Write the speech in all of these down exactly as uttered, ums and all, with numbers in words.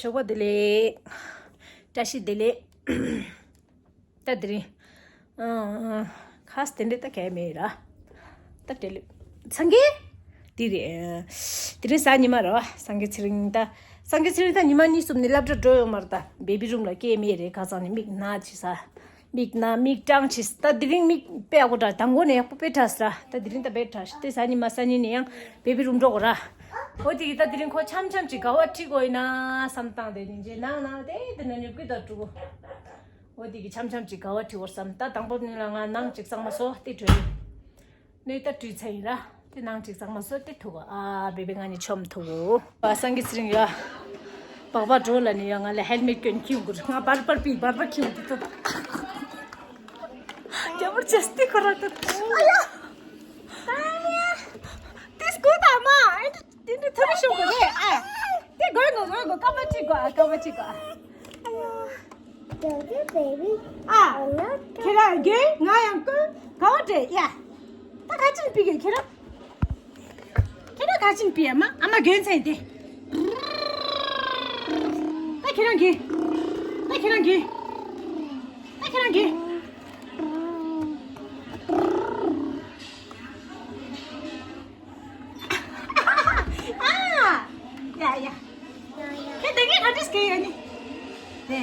ཞོགས་པ་བདེ་ལེགས། བཀྲ་ཤིས་བདེ་ལེགས། ད་དེ་རིང་། ཨ། ཁ་སྟེ་འདྲེ་ད་གས་མེད་ར། ད་དེ་ལེ། སངས་རྒྱས། དེ་རེད། དེ་རིང་གཟའ་ཉི་མ་ར་བ། སངས་རྒྱས་ཚེ་རིང་ད། སངས་རྒྱས་ཚེ་རིང་ད་ཉི་མ་གཉིས་གསུམ་ནས་སློབ་གྲྭ་འགྲོ་ཡོང་མ་ར། ད་བེ་བི་རུམ་ལ་སྐྱེལ་མེད་རེད། ཁ་སང་ནས་མིག་ན་ཅི་ས། མིག་ན་མིག་སྐྲངས་ཆེ། ད་དེ་རིང་མིག་དཔེ་ཡག་པོ་དྲག་དང་པོ་ནས་ཡག་པོ་དཔེ་དྲག་ས་ར། ད་དེ་རིང་ད་དཔེ་དྲག་ཤི་དེ་གཟའ་ཉི་མ་གཟའ་ཉི་ནས་ཡང་བེ་བི་རུམ་འགྲོ་དགོས་ར། འོ་དེ་གི་ད་དེ་རིང་ཁོ་འཆམ་འཆམ་ཅིག་ག་བ་ཁྲིད་དགོས་ཡིན་ན་བསམ་བཏང་དེ་ནས་རྗེས་ནང་ནང་དེ་དེ་ན་ཉོབ་ཀི་ད་འགྲོ། འོ་དེ་གི་འཆམ་འཆམ་ཅིག་ག་བ་ཁྲིད་དགོས་བསམ། ད་དང་པོ་ནས་ལ་ང་ནང་ཅིག་གཙང་མ་བཟོ་དེ་གྲོལ། ནས་ད་བྲིས་ཚར་ཡིན་ར། དེ་ནང་ཅིག་གཙང་མ་བཟོ་དེ་ཐུག་གོ། ཨ་བེ་བེ་ང་ནི་ཆོམ་ཐུག་གོ། ཨ་སངས་རྒྱས་ཚེ་རིང་ཡ། སྦག་སྦག་འགྲོ་ལ་ནི་ཡ་ང་ལ་ཧེལ་མེད་སྐྱོན་ཁྱིམ་གུར་ང་བར་བར་པི་བར་བར་ཁྱིམ་དུ་ཐུག་ཇ་མུར་ཅེས་ཏི་ཁོ་ར་ཏུ། ཨ་ཡ། ཏིས་གུ་ད་མ། ཨེ་ཏི་ཏི་ཐུ་རི་ཤོ་གུ་རེ། ཨ། ཏི་གོ་གོ་གོ་གོ་ཀ་མ་ཅི་གོ། ཨ་ཀ་མ་ཅི་གོ། ཨ། ཁྱེད་རང་གི་ང་ཡང་ཀུན་ག་བ་འདྲེ་ཡ། ད་ག་ཅིན་པི་གེ་ཁྱེད་རང་། ཁྱེད་རང་ག་ཅིན་པི་ཡ་མ་ཨ་མ་གྱོན་ཚན་དེ། ད་ཁྱེད་རང་གི། ད་ཁྱེད་རང་གི། ད་ཁྱེད་རང་གི། ཨ། ཡ་ཡ། ཁྱེད་དེ་གའི་ག་འདྲས་གའི་ཡོད་ནི། དེ།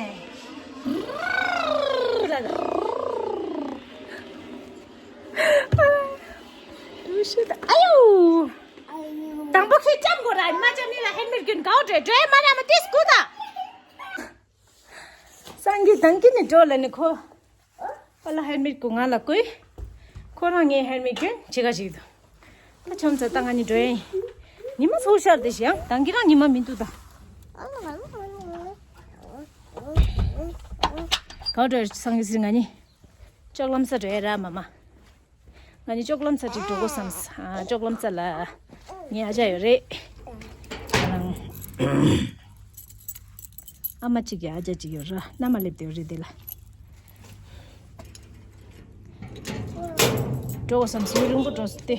ཨ་ཡོ། དང་པོ་ཁྱེད་ལྕམ་གོ་ར་མ་ལྕམ་ནི་ལ་ཧེན་མེར་གྱོན་གའོ་འདྲེ་འདྲེ་མ་ལ་མ་ཏིས་གུ་ད། སངས་རྒྱས་དང་གི་ནི་འགྲོ་ལ་ནི་ཁོ། ཨ་ལ་ཧེར་མེད་ཀུ་ང་ལ་ཀུའི། ཁོ་རང་ངའི་ཧེར་མེད་ཀུན་ཇི་ག་ཞིག་ཏུ། ད་ཆོམ་ཚ་ད་ང་ནི་འགྲོ་ཡིན། ཉི་མ་ཚོ་ཤར་དེ་ཞིག་ཡང་དང་གི་རང་ཉི་མ་མི་འདུག་ད། ག་འགྲོ་སངས་རྒྱས་ཟེར་ང་ནི། ཅོག་ལམ་ས་འགྲོ་ཡ་ར་མ་མ། ང་ནི་ཅོག་ལམ་ཚ་ཅིག་འགྲོ་དགོས་བསམས། ཨ། ཅོག་ལམ་ཚ་ལ་ངའི་ཨ་ཅག་ཡོད་རེད། ཨ་མ་གཅིག་གི་ཨ་ཅག་ཅིག་ཡོད་ར། མནའ་མ་སླེབས་བསྡད་ཡོད་རེད་དེ་ལ། འགྲོ་དགོས་བསམས་ཡུན་རིང་པོ་འགྲོ་སོང་སྟེ།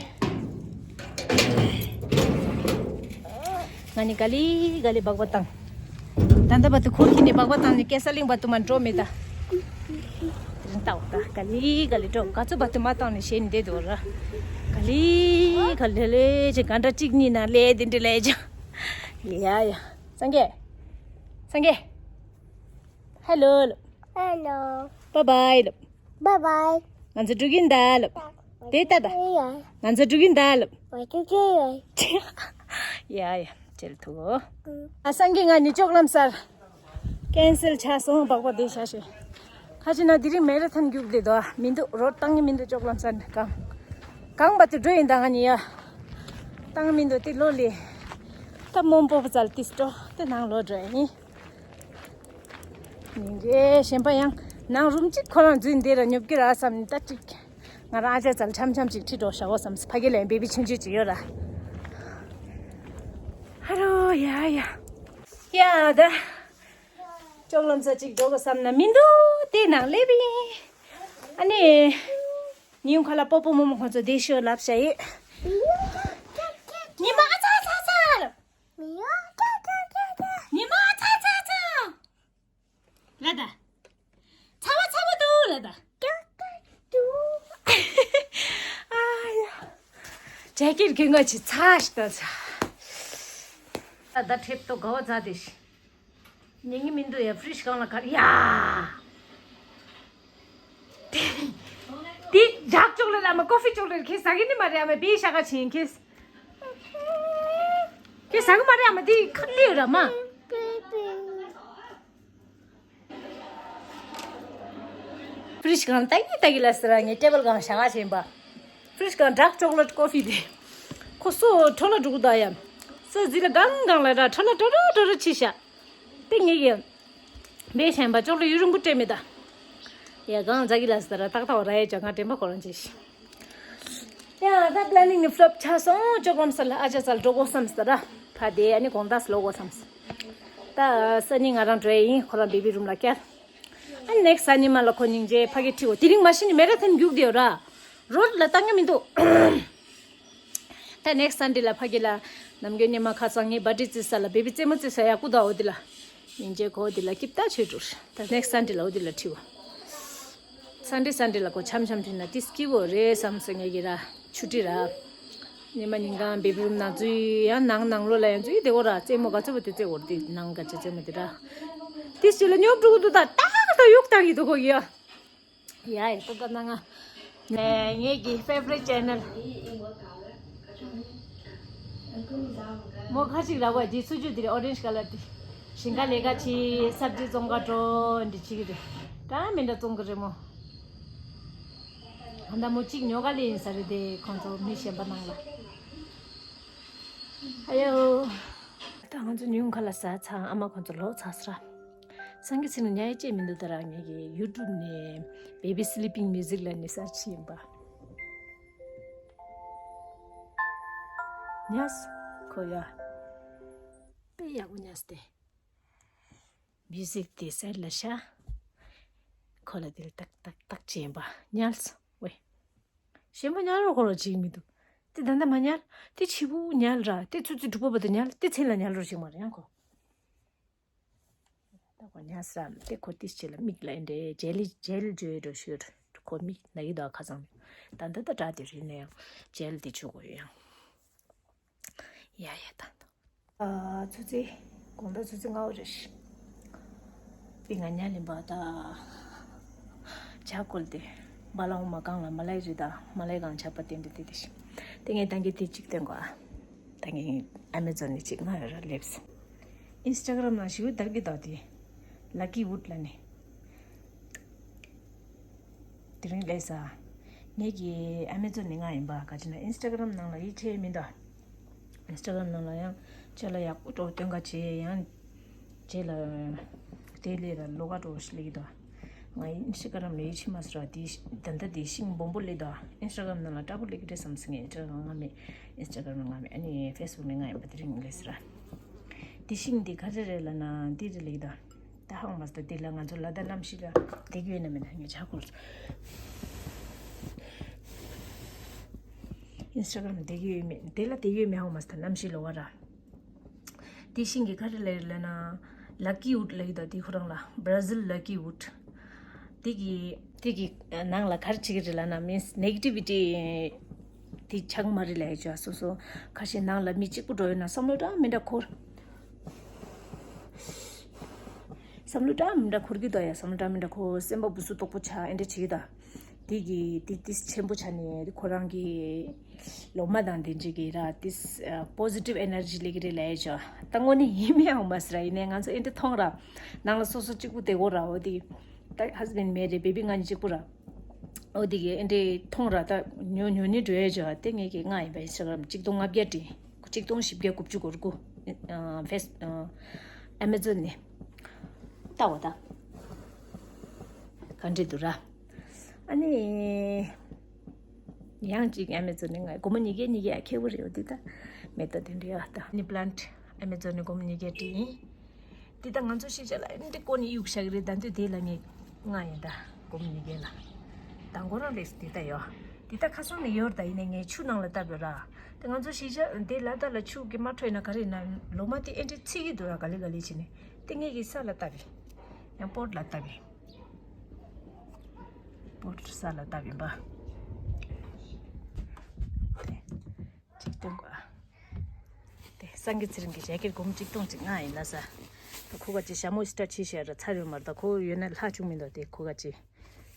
ང་ནི་ག་ལེ་ག་ལེ་སྦག་སྦག་བཏང་། ད་ལྟ་བར་དུ་འཁོར་གྱི་ནི་སྦག་སྦག་བཏང་ནས་ཀེ་ས་གླིང་བར་དུ་མ་འགྲོ་མེད་ད། རིན་ཏའོ་ད་ག་ལེ་ག་ལེ་འགྲོ་ག་ཚོད་བར་དུ་མ་བཏང་ནས་ཞེད་འདེད་འདུག་ར། ག་ལེ་ག་ལེ་ལེ་ཅེ་ག་འདྲ་གཅིག་གཉིས་ན་ལེ་དེ་འདྲ་ལེ་ཅེ། ཡ་ཡ། སངས་རྒྱས། སངས་རྒྱས། ཧེ་ལོ། ཧེ་ལོ། བཱའི་བཱའི། བཱའི་བཱའི། ང་ཚོ་འགྲོ་གིན་ད་ལབ། དེ་ལྟ་ད། ང་ཚོ་འགྲོ་གིན་ད་ལབ། ཡ་ཡ། བྱེད་ཐུག་ཨ་སངས་རྒྱས་ང་ནི་ཅོག་ལམ་སར། ཀེན་སེལ་ཆགས་སོང་སྦག་སྦག་དེ་བྱ་ཞེས། ཁ་ཅིག་ན་དེ་རིང་མེ་ར་ཐོན་རྒྱུགས་དེ་དོ་མི་འདུག་རོ་བཏང་གི་མི་འདུག་ཅོག་ལམ་སར་ནས་གང་། གང་བ་དུ་འགྲོ་ཡིན་ད་ང་ནི་ཡ། བཏང་མི་འདུག་དེ་ལོ་ལི། ད་མོན་པོ་པ་ཙལ་ཏིས་འགྲོ་དེ་ནང་ལོ་འགྲོ་ཡིན། ཉིན་རེ་གཞན་པ་ཡང་ནང་རུམ་གཅིག་ཁོ་རང་འཛུལ་འདི་ར་ཉོབ་ཀྱི་ར་བསམ་ནི་ད་གཅིག་ང་རང་ཨ་ཅག་ཙལ་འཆམ་འཆམ་གཅིག་ཁྲིད་འགྲོ་བྱ་བ་བསམ་ཕ་གི་ལན་བེ་བི་ཆུང་ཆུང་གཅིག་ཡོད་ར། ཧ་རོ་ཡ་ཡ། ཡ་ད། ཅོག་ལམ་ས་གཅིག་འགྲོ་དགོས་བསམ་ན་མི་འདུག་དེ་ནང་སླེབས་ཡིན། ཨ་ནི། ཉིན་ཁ་ལ་པོ་པོ་མོ་མོ་ཁོ་ཚོ་བདེ་ཤོད་ལབ་བྱ་ཡིན། ཉི་མ་ཨ་ཚ་ཚ་ཚ། ཉི་མ་ཚ་ཚ་ཚ། ལ་ད། ཚ་བ་ཚ་བ་འདུག་ལ་ད། ཨ་ཡ། ཇེ་ཀེཊ་གི་ང་ཆི་ཚ་ཞིག་ད་ཚ། ད་ད་ཁྲེབ་ཏོ་ག་བ་ཚ་དེ་ཤི། ཉན་གི་མི་འདུག་ཡ། ཕྲིཇ་གང་ལ་གར་ཡ། དེ་ཌརྐ་ཅོག་ལེཊ་ཨ་མ་ཀོ་ཕི་ཅོག་ལེཊ་ཁྱེད་ཟ་གི་ནི་མ་རེད། ཨ་མ་བེ་ཤ་ཁ་ཆེན་ཁྱེད། ཁྱེད་ཟ་གི་མ་རེད། ཨ་མ་དེ་ཁག་ལེ་ཡོད་ར་མ། ཕྲིཇ་གང་ལྟ་གི་ལྟ་གི་ལ་ཟེར་ར། ངས་ཊེ་བལ་གང་ཞག་ཆེན་པ། ཕྲིཇ་གང་ཌརྐ་ཅོག་ལེཊ་ཀོ་ཕི་དེ། ཁོ་སོ་འཕྲོ་ལ་འགྲོ་གི་ད་ཡ། སོ་ཟི་ལ་གང་གང་ལ་ར་འཕྲོ་ལ་འགྲོ་ར་འགྲོ་ར་ཆི་ཤ། དེ་ངེད་ཀྱི། བེ་ཤན་པ་ཅོག་ལེཊ་ཡུན་རིང་པོ་སྤྲད་མེད་ད། ཡ་གང་ཛ་གི་ལ་ཟེར་ར་ཏག་ཏག་ར་ཡ་ཅོ་ང་དྲན་པ་ཁོ་རང་ཅི་ཤི། ཡ་ད་པི་ལེ་ནིང་ནི་ཕི་ལོབ་ཆགས་སོང་། ཅོག་ལམ་སར་ལ་ཨ་ཅག་ཙལ་འགྲོ་དགོས་བསམ་ཟེར་ར། ཕ་དེ་ཨ་ནི་དགོང་དག་སློག་དགོས་བསམ། ད་སང་ཉིན་ང་རང་འགྲོ་ཡ་ཡིན། ཁོ་རང་བེ་བི་རུམ་ལ་བསྐྱལ། ཨ་ནེག་སི་ཊི་ཉི་མ་ལ་ཁོ་སྙིང་རྗེ་ཕ་གི་ཁྲིད་འོ། དེ་རིང་མ་གཞི་ནི་མེ་ར་ཐོན་རྒྱུགས་དེ་ཡོད་ར། རོ་ལ་བཏང་ཡ་མི་འདུག་ད་ནེག་སི་ཊི་སན་ཌེ་ལ་ཕ་གི་ལ་ནམ་རྒྱུན་ཉི་མ་ཁ་སང་ངའི་བར་ཐི་ཌེ་རྩི་ས་ལ་བེ་བི་རྩེད་མོ་རྩེ་ས་ཡག་པོ་འདུག་འོ་དེ་ལ། ཉིན་རྗེས་གོ་འདི་ལ་སྐྱིབས་ད་ཆོས་གྲུར་ད་next Sunday ལ་འོ་འདི་ལ་ཁྲིད་བ། Sunday Sunday ལ་གོ་འཆམ་འཆམ་ཁྲིད་ན་ཏི་སྐྱིབས་འོ་རེད་བསམ་སོང་ངེད་ཀྱི་ར་ཆུ་ཁྲི་ར། ཉི་མ་ཉིན་གང་baby room ནང་འཛུལ་ཡང་ནང་ནང་ལོགས་ལ་ཡང་འཛུལ་དེ་འོ་ར་རྩེད་མོ་ག་ཚོད་པོ་དེ་རྩེད་འོ་དེ་ནང་ག་ཚོད་རྩེད་མོ་དེ་ར། ཏི་སྐྱིབས་ལ་ཉོབ་འགྲོ་གི་འདུག་ད་ཏག་ཏག་གཡུག་བཏང་གི་འདུག་གོ་ཡ། ཡ་ཡ་ཏོ་ཏོ་ན་ང་། ནས་ངེད་ཀྱི་favorite channel། མོ་ཁ་ཅིག་ར་བ་འདི་ཚུ་ཆུ་འདིར་orange colour འདི། ཞིང་ཁ་ལས་ཀ་ཆི་སབ་ཇི་བཙོང་ག་འགྲོ་འདི་ཆི་གི་རེད། ད་མི་འདྲ་བཙོང་གི་རེད་མོ། ད་ལྟ་མོ་གཅིག་ཉོ་ག་ལས་ཡིན་ས་རེད་དེ་ཁོང་ཚོ་མི་གཞན་པ་ནང་ལ། ཨ་ཡོ། ད་ང་ཚོ་ཉུང་ཁ་ལ་ཟ་ཚང་ཨ་མ་ཁོང་ཚོ་ལོག་ཚར་ས་ར། སང་གི་ཚེ་ནི་ཉལ་ཡ་ཅེས་མི་འདུག་ད་ར་ངེད་ཀྱི་YouTube ནས་baby sleeping music ལ་ནི་search ཡིན་པ། ཉལ་སོ། ཁོ་ཡ། དཔེ་ཡག་པོ་ཉལ་སྟེ། music དེ་side ལ་བཞག་ཁོ་ལ་དེ་ལ་ཏག་ཏག་ཏག་ཅེས་ཡིན་པ། ཉལ་སོ་ཝེ། གཞན་པ་ཉལ་རོགས་ཁོ་རོགས་བྱེད་ཀྱི་མི་འདུག་དེ་ད་ལྟ་མ་ཉལ། དེ་ཕྱི་པོ་ཉལ་ར། དེ་ཆུ་ཚོད་དྲུག་པ་བར་དུ་ཉལ། དེ་མཚན་ལ་ཉལ་རོགས་བྱེད་མ་རེད་ཡང་ཁོ། ད་ཁོ་ཉལ་ས་ར་དེ་ཁོ་ཏིས་ཆེ་ལ་མིག་ལ་ཨེ་འདྲེ་ཇེལ་ཇེལ་བརྗོད་འགྲོ་ཤོད། ཁོ་མིག་ན་གི་དོ་ཁ་སང་ད་ད་ད་དྲ་དེ་རིང་ནས་ཡང་ཇེལ་དེ་ཆུ་གོ་ཡོད་ཡང་། ཡ་ཡ་ད་ད། ཨ་ཚུ་ཚེ། དགོང་དག་ཚུ་ཚེ་ང་འོ་རེ་ཤི། པི་ང་ཉལ་ལིན་པ་ད། ཇ་ཁོལ་ཏེ། བ་ལང་མ་གང་ལ་མ་ལའི་རི་ད་མ་ལའི་གང་ཆགས་པ་བསྟན་ཏེ་དེ་དེ་ཤི། དེ་ངས་ད་གི་དེ་གཅིག་སྟོན་གོ་ཨ། ད་ངས་ཨ་མེ་ཛོན་ནི་གཅིག་ང་ར་སླེབས། Instagram ནང་ཞིག་དར་གི་ད་དེ། Lucky Wood ལ་ནི། དེ་རིང་ལས་ས། ངེད་ཀྱི་ཨ་མེ་ཛོན་ནི་ང་ཡིན་པ་ག་ཅི་ན་Instagram ནང་ལ་ཡིད་ཆེས་མི་འདུག Instagram ནང་ལ་ཡང་ཅེ་ལ་ཡག་པོ་འགྲོ་སྟོན་ག་བྱེད་ཡང་ཅེ་ལ་དེ་ལས་ལ་ལོ་ག་འགྲོ་ཞིག་ལེགས་འདུག་ང་ཡིན་Instagram ལ་ཡིད་ཆེས་མ་སོང་ར་དེ་ད་ལྟ་དེ་ཤིང་སྦོམ་པོ་ལེགས་འདུག Instagram ནང་ལ་ཀྲ་པོ་ལེགས་རེད་བསམ་སོང་ངས་Instagram ང་མེད། Instagram ང་མེད་ཨ་ནི་Facebook ནི་ང་ཡིན་པ་དེ་རིང་ལས་ས་ར། དེ་ཤིང་དེ་ག་རེ་རེད་ལ་ན་དེ་རེད་ལེགས་འདུག་ད་ཧང་མ་སྟ་དེ་ལ་ང་ཚོ་ལ་ད་གནམ་གཤིས་ལ་དེ་གི་ཡོད་ན་མེད་ན་ངས་ཆ་ཁོར། Instagram དེ་གི་ཡོད་མེད་དེ་ལ་དེ་ཡོད་མེད་ཧང་མ་སྟ་གནམ་གཤིས་ལོ་བ་ར། དེ་ཤིང་གི་ག་རེ་ལེ་ལ་ན་Lucky Wood ལེགས་འདུག་དེ་ཁོ་རང་ལ་Brazil Lucky Wood དེ་གི་དེ་གི་ནང་ལ་ག་རེ་བྱེད་ཀྱི་རེད་ལ་ན་means negativity དེ་ཆགས་མ་རེད་ལས་ཅོ་སོ་སོ་ཁ་ཤས་ནང་ལ་མི་གཅིག་པུ་འགྲོ་ཡོད་ན་བསམ་བློ་འདྲ་མི་འདྲ་འཁོར། བསམ་བློ་འདྲ་མི་འདྲ་འཁོར་གྱི་འདུག་ཡ་བསམ་བློ་འདྲ་མི་འདྲ་འཁོར་སེམས་པ་སྦུ་སུ་དོག་པོ་ཆགས་ཨེ་འདྲ་བྱེད་ཀྱི་འདུག་དེ་གི་དེ་ཏིས་ཆེན་པོ་ཆགས་ནས་ཁོ་རང་གི་ལོ་མ་དང་དེ་འདྲ་གི་ར་ཏིས་positive energy ལེགས་རེད་ལས་ཅོ་ད་དངོས་གནས་ཡིན་མིན་ཡང་མ་ཟེར་ཡིན་ནའི་ང་ཚོ་ཨེ་འདྲ་མཐོང་ར་ནང་ལ་སོ་སོ་གཅིག་པུ་དེ་གོ་ར་འོ་དེ། ད་husband མེད་རེད་baby ང་གཉིས་གཅིག་པུ་ར། ཨོ་དེ་གའི་ཨེ་འདྲའི་མཐོང་ར་ད་ཉོ་ཉོ་ནི་འགྲོ་ཡས་ཅོ་དེ་ངེད་ཀྱི་ང་ཡིན་པ་Instagram གཅིག་སྟོང་ལྔ་བརྒྱ་བྲིས། གཅིག་སྟོང་བཞི་བརྒྱ་དགུ་བཅུ་གོ་དགུ། ཨ་ཕེས་ཨ་Amazon ནས། ལྟ་བ་ད། ག་འདྲ་འདུག་ར། ཨ་ནི། ཡང་གཅིག་Amazon ནས་ང་སྒོར་མོ་ཉིས་བརྒྱ་ཉིས་བརྒྱ་ཁེ་བོ་རེད་འོ་དེ་ད། མེད་ད་དེ་འདྲའི་ཨ་ད། ནི་plant Amazon ནས་སྒོར་མོ་ཉིས་བརྒྱ་བྲིས་ཡིན། འདི་ད་ང་ཚོ་ཤེས་བྱ་ལ་འདི་ཀོ་ནི་གཡུག་བཞག་གི་རེད་ད་འདི་དེ་ལ་ངས་ང་ཡིན་ད་སྒོར་མོ་ཉིས་བརྒྱ་ལ། ད་མགོ་རང་ལེགས་འདི་ད་ཡོད། འདི་ད་ཁ་སང་ནས་ཡོད་ད་ཡིན་ནས་ངས་ཆུ་ནང་ལ་བཏབ་ཡོད་ར། ད་ང་ཚོ་ཤེས་བྱ་འདི་ལ་ད་ལ་ཆུ་གི་མ་འཕྲོད་ན་ག་རེ་ན་ལོ་མ་དེ་ཨེ་འདྲི་ཚིག་གི་འདུག་ར་ག་ལེ་ག་ལེ་བྱས་ནས་དེ་ངས་གི་ས་ལ་བཏབ་ཡིན། ཡང་པོཊ་ལ་བཏབ་ཡིན། པོཊ་ས་ལ་བཏབ་ཡིན་པ། དེ། གཅིག་སྟོང་ག་དེ་སང་གི་ཚེ་རིང་གི་ཇེ་ཀེཊ་སྒོར་མོ་གཅིག་སྟོང་གཅིག་ལྔ་ཡིན་ལ་ས། ད་ཁོ་ག་ཅི་ཞྭ་མོ་སི་ཏྲ་ཆེ་ཤེ་ར་ཚ་རེད་མར་ད་ཁོ་ཡོད་ན་ལྷག་བྱུང་མི་འདུག་དེ་ཁོ་ག་ཅི།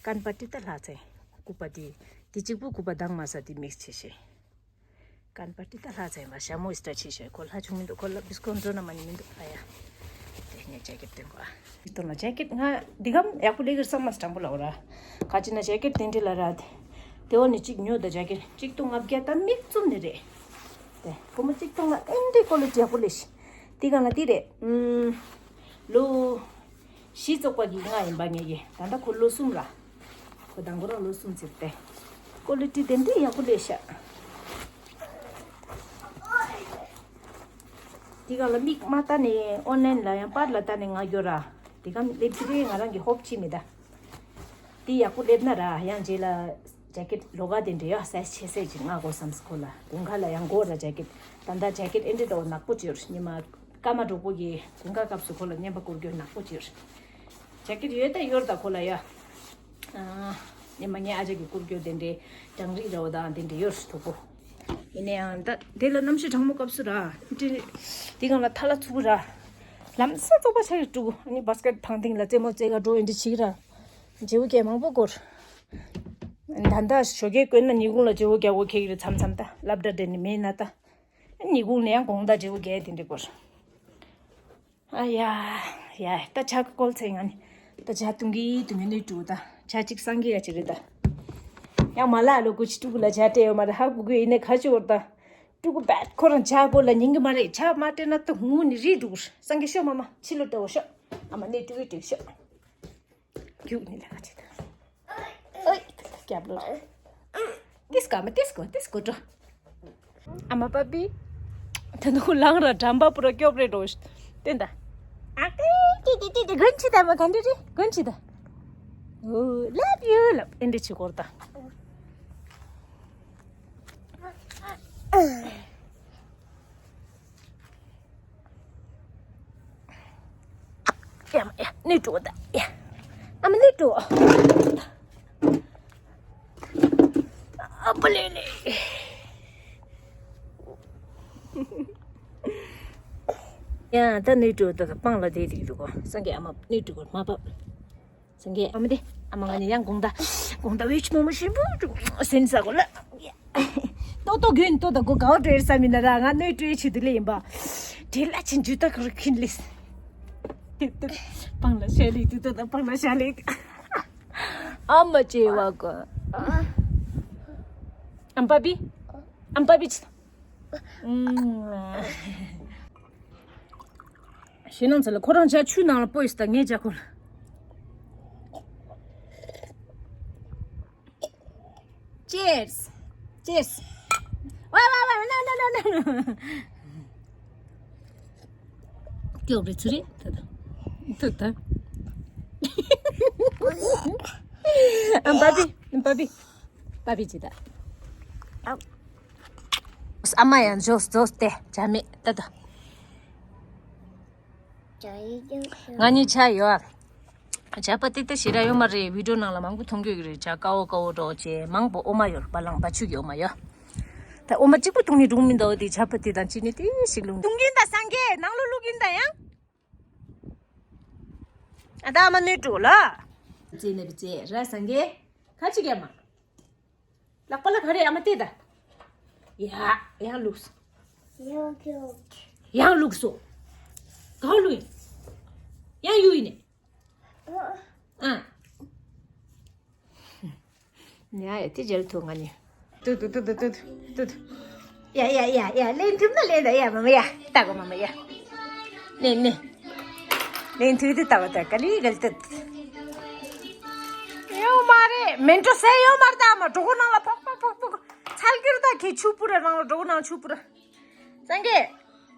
ཀན་པ་ཏི་ད་ལྷག་ཚེ། ཀུ་པ་དེ། དེ་གཅིག་པུ་ཀུ་པ་དང་མ་ས་དེ་མིག་ཆེ་ཤེ། ཀན་པ་ཏི་ད་ལྷག་ཚེ་མ་ཞྭ་མོ་སི་ཏྲ་ཆེ་ཤེ་ཁོ་ལྷག་བྱུང་མི་འདུག་ཁོ་ལ་བིས་ཀོན་འགྲོ་ན་མ་ནི་མི་འདུག་ཨ་ཡ། དེ་ངས་ཇེ་ཀེཊ་སྟོན་གོ་ཨ། ཏོ་ལ་ཇེ་ཀེཊ་ང་འདི་གམ་ཡག་པོ་ལེགས་ཀྱི་བསམ་མ་སྤྲང་པོ་ལ་འོ་ར། ག་ཅི་ན་ཇེ་ཀེཊ་དེ་འདྲ་ལ་ར་དེ། དེ་འོ་ནི་གཅིག་ཉོ་ད་ཇེ་ཀེཊ་གཅིག་སྟོང་ལྔ་བརྒྱ་ད་མིག་བཙུམ་ནི་རེད། དེ་སྒོར་མོ་གཅིག་སྟོང་ལ་ཨེ་འདྲའི་ཀོ་ལི་ཊི་ཡག་པོ་ལེགས་ཤི། དེ་ག་ན་དེ་རེད། ཨུམ། ལོ། བཞི་བཙོག་པ་གི་ལྔ་ཡིན་པ་ངེད་ཀྱི་ད་ལྟ་ཁོ་ལོ་གསུམ་ར། ཁོ་དང་ཁོ་རང་ལོ་གསུམ་ཚེ་དེ། ཀོ་ལི་ཊི་དེ་འདྲའི་ཡག་པོ་ལེགས་ཤ། དེ་ག་ལ་མིག་མ་ལྟ་ནས་ཨོན་ལན་ལ་ཡང་པར་ལ་ལྟ་ནས་ང་འགྱོ་ར། དེ་ག་སླེབས་ཀྱི་རེད་ང་རང་གི་ཧོབ་ཕྱིན་མི་ད། དེ་ཡག་པོ་སླེབས་ན་ར་ཡང་རྗེས་ལ་ཇེ་ཀེཊ་ལོ་ག་དེ་འདྲ་ཡོད་སའི་ཆེ་སའི་ཅིག་ང་གོ་བསམ་སི་ཁོ་ལ་དགུན་ཁ་ལ་ཡང་གོ་ར་ཇེ་ཀེཊ་ད་ལྟ་ཇེ་ཀེཊ་ཨེ་འདྲ་དོ་ནག་པོ་ཅིག་ཡོད་ཉི་མ་ ཀརྨ་གྲོགས་པོ་གིས་དགུན་ཁ་སྐབས་སུ་ཁོ་ལ་རྔན་པ་བསྐུར་རྒྱུ་ནག་པོ་ཅིག་ཡོད་རེད། ཇེ་ཀེད་ཡོད་ད་ཡོད་ད་ཁོ་ལ་ཡ། ཨ། ཉི་མ་ངའི་ཨ་ཅག་གིས་བསྐུར་རྒྱུ་དེ་འདྲའི་གྲང་རིགས་ར་བ་དང་དེ་འདྲ་ཡོད་རེད་གྲོགས་པོ། ཡིན་ན་ཡང་ད་དེ་ལ་གནམ་གཤིས་གྲང་མོ་སྐབས་སུ་ར། དེ་དེ་སྒང་ལ་ཐལ་བ་ཚུགས་ར། ལམ་སང་བཙོག་པ་ཆགས་ཀྱི་འདུག་ཨ་ནི་བྷ་སི་ཀེད་ཐང་སྟེང་ལ་རྩེད་མོ་རྩེ་ག་འགྲོ་ཡིན་འདྲ་བྱེད་ཀྱི་ར། བརྗེ་པོ་རྒྱག་མང་པོ་དགོས། ད་ལྟ་ཞོགས་ཀས་བསྐྱོན་ན་ཉིན་གུང་ལ་བརྗེ་པོ་རྒྱག་དགོས་ཁེལ་གྱི་རེད་མཚམས་མཚམས་ད་སློབ་གྲྭ་དེ་ནི་མེད་ན་ད། ཉིན་གུང་ནས་ཡང་དགོང་དག་བརྗེ་པོ་རྒྱག་དེ་འདྲ་དགོས། ཨ་ཡ། ཡ་ད་ཇ་བཀོལ་ཚེ་ང་ནི། ད་ཇ་བཏུང་གི་བཏུང་གི་ནི་འགྲོ་ད། ཇ་གཅིག་སངས་རྒྱས་ཡ་གཅིག་རེད་ད། ཡང་མ་ལ་ལོ་གོ་ཆི་ཕྲུ་གུ་ལ་ཇ་སྤྲད་ཡོད་མ་རེད་ཧ་གོ་གི་ཡིན་ནའི་ཁ་ཆེ་བོར་ད། ཕྲུ་གུ་བད་ཁོ་རང་ཇ་གོ་ལ་ཉན་གི་མ་རེད་ཇ་མ་སྤྲད་ན་ད་ཧུང་ངུ་ནི་རིལ་འགྲོ་གི་རེད་སངས་རྒྱས་ཤོག་མ་མ་ཕྱི་ལོ་སྤྲད་འོ་ཤོག་ཨ་མ་ནི་ཕྲུ་གུ་སྤྲད་ཤོག་རྒྱུགས་ནི་ལ་ཁ་ཆེ་ད། ཨོ། རྒྱབ་ལོ། ཏིས་ཀ་མ་ཏིས་ཀོ་ཏིས་ཀོ་འགྲོ། ཨ་མ་པ་པི། ད་ནུ་ལང་ར་འགྲམ་པ་པུར་སྐྱོབ་རེ་འགྲོ། བསྟན་ད། ཨ་ཀེ་ཀེ་ཀེ་ཀེ་གོན་ཆི་ད་མ་ག་འདྲི་རེ་གོན་ཆི་ད། ཨོ་ལབ་ཡུ་ལབ་ཨེ་འདྲི་ཆི་གོར་ད། ཡ་མ་ཡ་ནི་འགྲོ་ད་ཡ། ཨ་མ་ནི་འགྲོ། ཨ་པ་ལེ་ལེ། ཡ་ད་ནི་འགྲོ་ད་སྤང་ལ་དེ་དེ་འགྲོ་གོ་སངས་རྒྱས་ཨ་མ་ནི་འགྲོ་གོ་མ་པ། སངས་རྒྱས་ཨ་མ་དེ་ཨ་མ་ང་ནི་ཡང་དགོང་ད་དགོང་ད་ཝེ་ཆི་མོ་མོ་ཞིམ་པོ་འགྲོ་སེམས་ས་གོ་ལ། ཏོ་ཏོ་གོན་ཏོ་ད་གོ་གའོ་བྲེར་ས་མི་ན་ར་ང་ནོའི་བྲེ་ཆི་དུ་ལེ་ཡིན་པ། བྲེ་ལ་ཆིན་ཇུ་ཏ་ཁུར་ཁིན་ལིས། ཏུ་ཏུ། སྤང་ལ་ཤ་ལེ་ཏུ་ཏོ་ད་སྤང་ལ་ཤ་ལེ། ཨ་མ་ཅེ་བ་གོ། ཨམ་པ་པི། ཨམ་པ་པི་ཆི། ཞེ་ནང་ཚ་ལ་ཁོ་རང་ཇ་ཆུ་ནང་ལ་སྤོས་ད་ངས་ཇ་ཁོ་ལ། Cheers. Cheers. ཝ་ཝ་ཝ། No, no, no, no, no. སྐྱོབ་རེ་ཚུ་རེ་ད་ད་ད་ད། ཨམ་པ་པི་ཨམ་པ་པི་པ་པི་ཅི་ད། ཨ་མ་ཡང་ཇོས་ཇོས་ཏེ་ཇ་མེད་ད་ད། ང་གཉིས་ཆ་ཡོད། ཇ་པ་ཏི་ཏི་ཞེ་དྲག་ཡོད་མ་རེད། བི་ཌིའོ་ནང་ལ་མང་པོ་མཐོང་གི་ཡོད་ཀྱི་རེད། ཇ་དཀར་པོ་དཀར་པོ་འདྲ་བོ་བྱས་མང་པོ་འོ་མ་ཡོད། བ་ལང་བ་ཕྱུགས་ཀྱི་འོ་མ་ཡོད། ད་འོ་མ་གཅིག་པུ་བཏུང་ནི་འགྲུང་མི་འདུག་དེ་ཇ་པ་ཏི་དང་གཅིག་ནི་ཏི་ཞིག་ལུང་བཏུང་གིན་ད་སངས་རྒྱས་ནང་ལོ་བླུག་གིན་ད་ཡང་། ཨ་ད་ཨ་མ་ནུས་འགྲོ་ལ། བཙས་ནས་བཙས་ར་སངས་རྒྱས་ཁ་ཅིག་ཡ་མ། ལག་པ་ལ་ག་རེ་ཨ་མ་བལྟས་ད། ཡ། ཡང་བླུགས་སོ། ཡང་བླུགས་སོ། ག་བ་བླུགས་ཡིན། ཡང་གཡུག་ཡིན་ནས། ཨ། ཉ་ཡ་དེ་འཇལ་ཐུབ་ང་ནི། ཏུ་ཏུ་ཏུ་ཏུ་ཏུ་ཏུ་ཏུ། ཡ་ཡ་ཡ་ཡ་ལེན་ཐུབ་ན་ལེན་ད་ཡ་མ་མ་ཡ་ལྟ་གོ་མ་མ་ཡ། ལེན་ལེན། ལེན་ཐུབ་དུ་ལྟ་བ་ད་ག་ལི་གལ་ཏུ། ཡོད་མ་རེད་མེན་ཏྲོ་སེ་ཡོད་མ་རེད་ད་མ་གྲོགས་ནང་ལ་ཕོག་ཕོག་ཕོག་ཕོག་ཚལ་གིར་ད་ཁྱེད་ཆུ་པུ་ར་ནང་ལ་གྲོགས་ནང་ཆུ་པུ་ར། སངས་རྒྱས།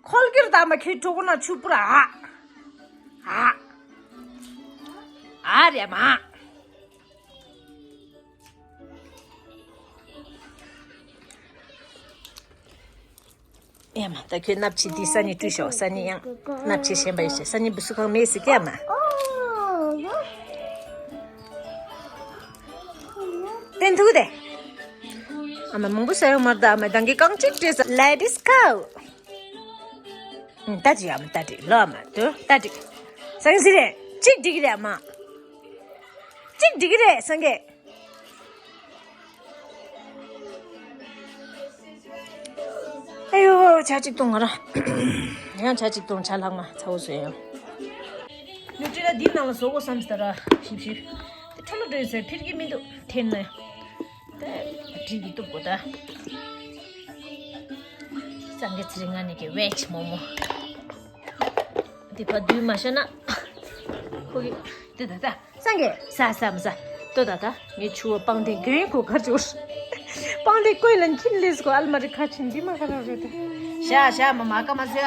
ཁོལ་གིར་ད་མ་ཁྱེད་གྲོགས་ནང་ཆུ་པུ་ར་ཨ། ཨ། ཨ་རེ་མ། ཡ་མ་ད་ཁྱོད་སྣབས་ཕྱི་འདི་ས་ནི་བཀྲུས་ཤོག་ས་ནི་ཡང་སྣབས་ཕྱི་ཞན་པ་ཡོད་ཤག་ས་ནི་བུ་སུ་གང་མེད་ཟེར་ཀྱ་མ། བསྟན་ཐུག་དེ། ཨ་མ་མང་པོ་ས་ཡོང་མར་ད་ཨ་མ་དང་གི་རྐང་གཅིག་བྲེས་ས་ལེ་ཌིས་ཁའུ། ད་ཅི་ཡ་མ་ད་ཅི་ལོ་མ་དུ་ད་ཅི། སངས་རྒྱས་རེད་གཅིག་འགྲིག་གི་རེད་མ། གཅིག་འགྲིག་གི་རེད་སངས་རྒྱས། ཨ་ཡོ་ཇ་གཅིག་བཏུང་ང་ར། ཡང་ཇ་གཅིག་བཏུང་ཇ་ལྷག་མ་ཚ་བོ་བཟོས་ཡང་། ནུ་ཏྲི་ལ་འདི་ནང་ལ་བཟོ་དགོས་བསམ་ཟེར་ར་ཞིབ་ཞིབ། དེ་འཕྲོ་ལོ་འགྲོ་ཡོད་ཟེར་ཕིར་གི་མི་འདུག་འཐེན་ནས། དེ་དྲིན་གྱིས་གཏུབ་དགོས་ད། སངས་རྒྱས་ཚེ་རིང་ང་ནི་གི་ཝེ་ཆི་མོ་མོ། དེ་ཕ་དུས་མ་ཤ་ན། ཁོ་གི་དེ་ད་ད་སངས་རྒྱས་ས་ས་མ་ས། ལྟོས་ད་ད་ངའི་ཆུ་བོ་སྤང་ཐེངས་གྱོན་ཁོ་གར་འབྱོར། སྤང་ཐེངས་བཀོད་ལ་འཁྱིན་ལས་ཁོ་ཨལ་མ་རི་ཁ་ཆེན་འདི་མ་ཁ་ར་རེད་དེ། ཤ་ཤ་མ་མ་ཀ་མ་ཟེ་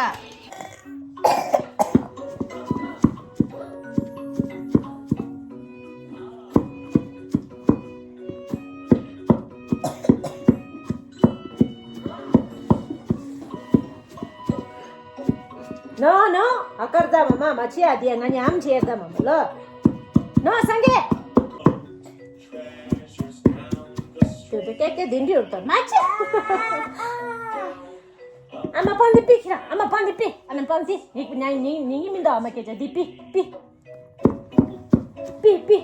ཨ། ནོ་ནོ། ཨ་ཀར་ད་མ་མ་མ་ཆེ་ཨ་དེ་ང་ཉམ་ཆེ་ད་མ་མ་ལོ། ནོ་སངས་རྒྱས། དེ་དེ་ཀེ་ཀེ་དེ་འདྲི་ཡོད་ད་མ་ཆེ། ཨ་མ་པང་དེ་པི་ཁྱེར་ཨ་མ་པང་དེ་པི་ཨ་མ་པང་དེ་ཉིག་ཉིག་ཉིག་ཉིག་མི་འདུག་ཨ་མ་སྐད་ཆ་དེ་པི་པི། པི། པི།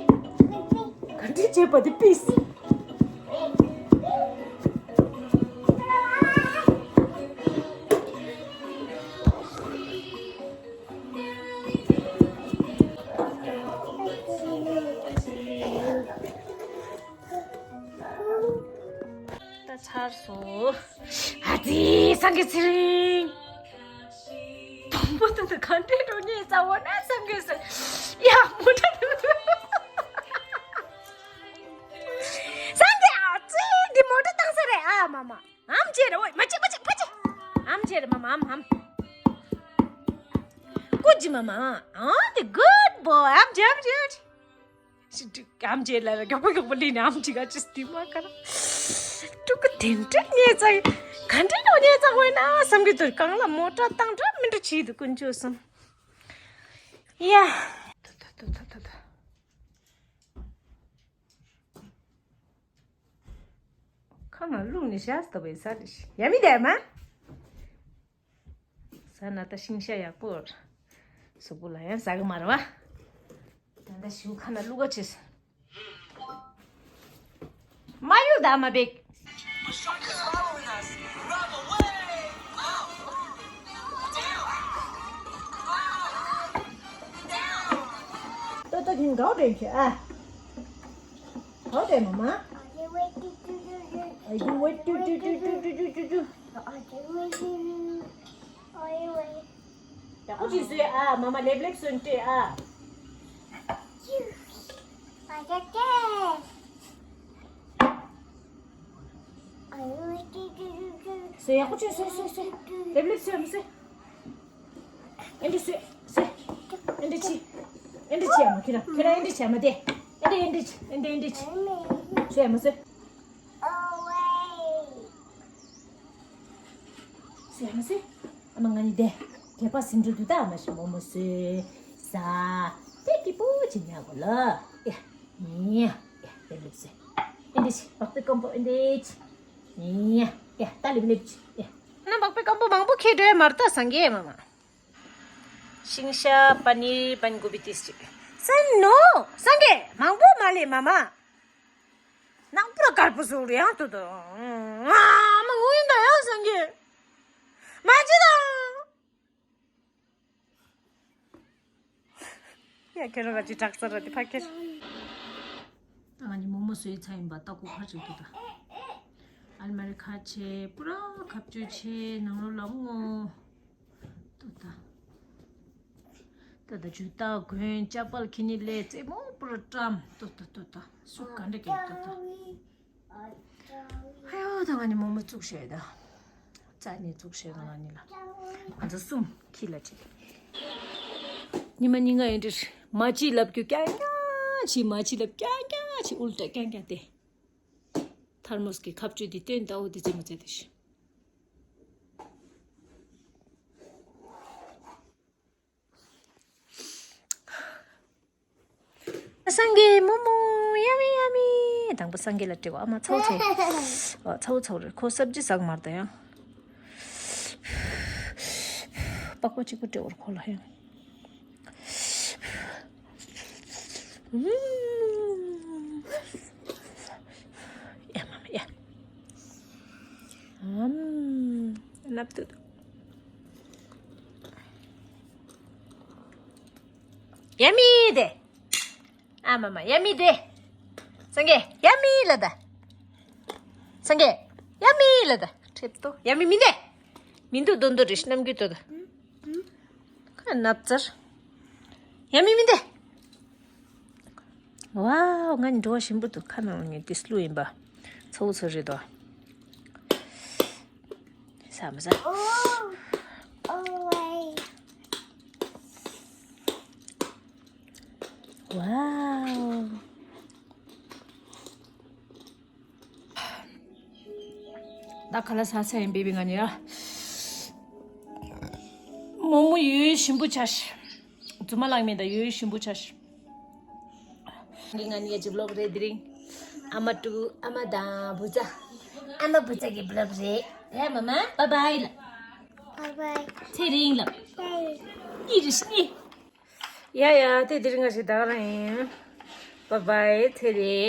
ག་འདྲ་བྱས་པ་དེ་པི། ད་ཚར་སོང་། ཨ་ཙི་སངས་རྒྱས་ཚེ་རིང་། དང་པོ་དེ་ནི་ག་འདྲའི་འགྲོ་ཉེས་ཙམ་བོ་ན་སངས་རྒྱས་སུ། ཡ་མོ་ཊ་དེ། སངས་རྒྱས་ཨ་ཙི་འདི་མོ་ཊ་བཏང་ས་རེད་ཨ་མ་མ། ཨམ་ཆེ་རེད་ཨོ་མ་ཅིག་མ་ཅིག་ཕ་ཅིག་ཨམ་ཆེ་རེད་མ་མ་ཨམ་ཨམ། ཀུ་ཅི་མ་མ། ཨ་དེ་good boy ཨམ་ཆེ་ཨམ་ཆེ་ཨམ་ཆེ། ཤི་ཀྲིག་ཨམ་ཆེ་ལ་ར་མགྱོགས་པོ་མགྱོགས་པོ་ལི་ནི་ཨམ་ཆེ་ག་ཅི་སྟི་མ་ཀ་ར། ཀྲུ་ཀུ་དེ་འདྲ་ཉེས་ཙག་ག་འདྲ་ནོ་ཉེས་ཙག་འོས་ན་བསམ་གི་འདུག་གང་ལ་མོ་ཊ་བཏང་འདྲ་མི་འདྲ་བྱེད་འདུག་ཀུན་སྤྱོད་གསུམ། ཡ། ད་ད་ད་ད་ད། ཁ་ནང་བླུགས་ནས་བཞག་ཟེར་བའི་ས་རེད་ཤི་ཡ་མི་དེ་མ། ཟ་ན་ད་ཤིང་ཤ་ཡག་པོ། གཟུགས་པོ་ལ་ཡང་ཟ་གི་མ་རེད་བ། ད་ལྟ་ཞུ་ཁ་ན་བླུག་ག་ཆེས། མ་གཡུག་ད་མ་བེག་ཏོ་ཏོ་གིན་གའོ་དྲན་ཁྱོད་ཨ། གའོ་དྲན་མ་མ། ཨ་ཡུ་ཝེ་ཏུ་ཏུ་ཏུ་ཏུ་ཏུ་ཏུ་ཏུ། ཡག་པོ་ཅིག་བཟོས་ཨ། མ་མ་ལེབ་ལེབ་སོན་སྤྲད་ཨ། བཟོས་ཡག་པོ་ཅིག་བཟོས་བཟོས་བཟོས། ལེབ་ལེབ་སོན་མི་བཟོས། ཨེ་འདྲི་བཟོས་བཟོས། ཨེ་འདྲི་ཆི། ཨེ་འདྲི་ཆི་ཨ་མ་ཁྱེད་རང་ཁྱེད་རང་ཨེ་འདྲི་ཆི་ཨ་མ་དེ། ཨེ་འདྲི་ཨེ་འདྲི་ཆི་ཨེ་འདྲི་ཨེ་འདྲི་ཆི། བཟོས་ཨ་མ་བཟོས། སེམས་སེ། ཨ་མ་ང་ནི་དེ། དེ་པ་སིན་འགྲོ་དུ་ད་མ་ཤི་མོ་མོ་སེ། ས། དེ་ཀི་པོ་ཅི་ཉག་གོ་ལ། ཡ། ཉི་ཡ། ཡ་དེ་ལུག་སེ། ཨེ་འདི་ཤི་བག་པའི་ཀམ་པོ་ཨེ་འདི་ཤི། ཉི་ཡ། ཡ་ད་ལིབ་ལིབ་ཅི། ཡ། ན་བག་པའི་ཀམ་པོ་མང་པོ་ཁྱེར་འགྲོ་ཡ་མ་རེད་ད་སངས་རྒྱས་མ་མ། ཤིང་ཤ་པ་ནིར་པན་གོ་བི་ཏིས་ཅི། སན་ནོ། སངས་རྒྱས་མང་པོ་མ་ལས་མ་མ། ནག་པོ་དཀར་པོ་བཟོ་རུ་ཡང་ཏོ་ཏོ། ཨ་མ་ངུ་ཡིན་ད་ཡང་སངས་རྒྱས། མ་ཅི་དང་། ཡ་ཁྱེད་རང་ག་ཅི་དྲག་ས་ར་དེ་ཕ་ཁྱེར། ད་ང་གཉིས་མོག་མོག་བཟོས་ཚར་ཡིན་པ་ལྟ་སྐུ་ཁ་ཅིག་ཏུ་ད། ཨལ་མ་རི་ཁ་ཆེ་པུ་ར་ཁ་བཅུ་ཆེ་ནང་ལོ་ལ་ངོ་། ཏོ་ད། ད་ད་ཇུ་ཏ་གོན་ཅ་པལ་ཁྱི་ནི་ལས་རྩེ་མོ་པུ་ར་ཀྲམ་ཏོ་ཏོ་ཏོ་ཏོ་སུ་ག་འདྲ་གེ་ཏོ་ཏོ། ཧ་ཡོ་ད་ང་ནི་མོག་མོག་བཙུགས་ཤེས་ད། རྩ་ནས་བཙུགས་ཤེས་ང་ནི་ལ། ང་ཚོ་གསུམ་ཁྱི་ལ་ཁྲིད། ཉི་མ་ཉིན་ངའི་འདྲིར་མ་ཅི་ལབ་རྒྱུ་རྐྱང་རྐྱང་ཅི་མ་ཅི་ལབ་རྐྱང་རྐྱང་ཅི་ཨུལ་ཏྲ་རྐྱང་རྐྱང་དེ། ཐར་མོ་སི་གི་ཁ་བཅུད་དེ་སྟོན་ད་འོ་དེ་ཙེ་མོ་ཙེ་དེ་ཤི། སངས་རྒྱས་མོ་མོ་ཡ་མི་ཡ་མི། དང་པོ་སངས་རྒྱས་ལ་སྤྲད་གོ་ཨ་མ་ཚའོ་ཚའོ། ཨ་ཚའོ་ཚའོ་རེད་ཁོ་སབ་ཇི་ཟག་མར་ད་ཡང་། པགས་པ་གཅིག་པུ་སྤྲད་འོར་ཁོ་ལ་ཡང་། ཨུམ། ཡ་མ་མ་ཡ། ཨམ། ནབ་ཏུ་ཏུ། ཡ་མི་དེ། ཨ་མ་མ་ཡ་མི་དེ། སངས་རྒྱས་ཡ་མི་ལ་ད། སངས་རྒྱས་ཡ་མི་ལ་ད། ཁྲེབ་ཏོ་ཡ་མི་མི་དེ། མི་འདུག་དོན་དུ་རེ་ཤི་ནམ་རྒྱུ་ཏོ་ད། ཁ་ནབ་ཙར། ཡ་མི་མི་དེ། ཝའོ་ང་ནི་འགྲོ་བ་ཞིམ་པོ་འདུག་ཁ་ནང་ནས་ཏིས་ལུ་ཡིན་པ། ཚ་བོ་ཚ་རེད་དོ། ས་མ་ས། ཨོ། ཨོ་ཝའི། ཝའོ། ད་ཁ་ལག་ཟ་ས་ཡིན་པའི་ང་ནི་ཡ། མོག་མོག་ཡོད་ཞིམ་པོ་ཆ་ཤི། རྫུན་མ་ལངས་མེད་ད་ཡོད་ཞིམ་པོ་ཆ་ཤི། ང་ནི་ཡ་ཅི་བློག་རེད་དེ་རིང་། ཨ་མ་ཀྲུ་ཨ་མ་དང་བུ་ཚ། ཨ་མ་བུ་ཚ་གི་བློག་རེད། རེད་མ་མ། བཱའི་བཱའི་ལ། བཱའི་བཱའི། ཚེ་རིང་ལ། ཚེ་རིང་། ཨི་རི་ཤི་ནི། ཡ་ཡ་དེ་དེ་རིང་ང་ཞིག་ད་ག་རང་ཡིན། བཱའི་བཱའི་ཚེ་རིང་།